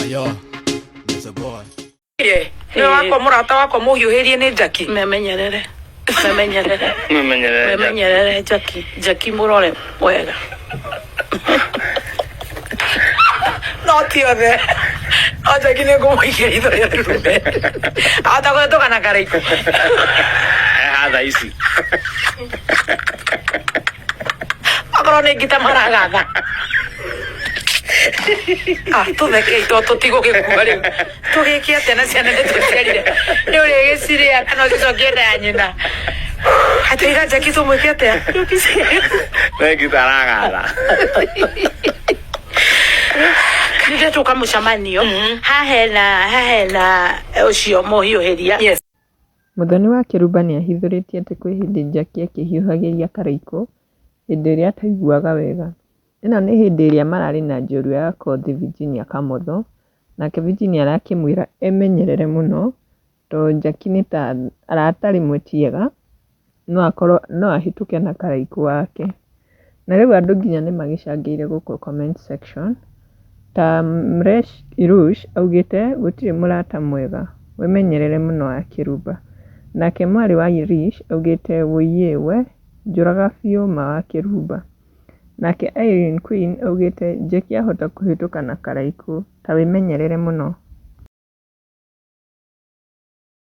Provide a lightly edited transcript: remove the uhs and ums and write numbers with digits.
Yo, Mr. Boy. Nĩ wakwa mũrata wakwa mũhiũhĩrie nĩ Jackie. Memenyerere. Memenyerere. Memenyerere. Memenyerere Jackie. Jackie mũrore wega. No ti othe. No Jackie nĩ ngũmũikia ritho rĩa ndũrũme. Ahota kũhetũka na karaikũ. Eha thaa ici. Akorwo nĩ ngita maragatha. Ah, tũthekei to tũtigũgĩkua rĩu. Tũgĩke atĩa na ciana nĩ tũciarire. Nĩ ũrĩgĩcirĩa kana ũcicokie nda ya nyina. Atĩiga Jackie tũmwĩke atĩa? Nĩ ngita aragatha. Nĩndetũka mũcemanio hahena hahena ũcio mũhiũhĩria. Yes. Mũthoni wa Kĩrumba nĩahithũrĩtie atĩ kwĩ hĩndĩ Jackie akĩhiũhagĩria Karaikũ hĩndĩ ĩrĩa ataiguaga wega. Ĩno nĩ hĩndĩ ĩrĩa mararĩ na njorua ya kothi Virginia Kamotho, nake Virginia arakĩmwĩra emenyerere mũno tondũ Jackie nĩ ta arata rĩmwe ti ega, no akorwo no ahĩtũke na Karaikũ wake. Na rĩu andũ nginya nĩ magĩcangĩire gũkũ comment section, ta Mresh Irush augĩte gũtirĩ mũrata mwega, wĩmenyerere mũno wa Kĩrumba. Nake mwarĩ wa Irish augĩte wũiye we njũraga biũ ma wa Kĩrumba. Nake Irene Queen augĩte Jackie ahota kũhĩtũka na Karaikũ, ta wĩmenyerere mũno.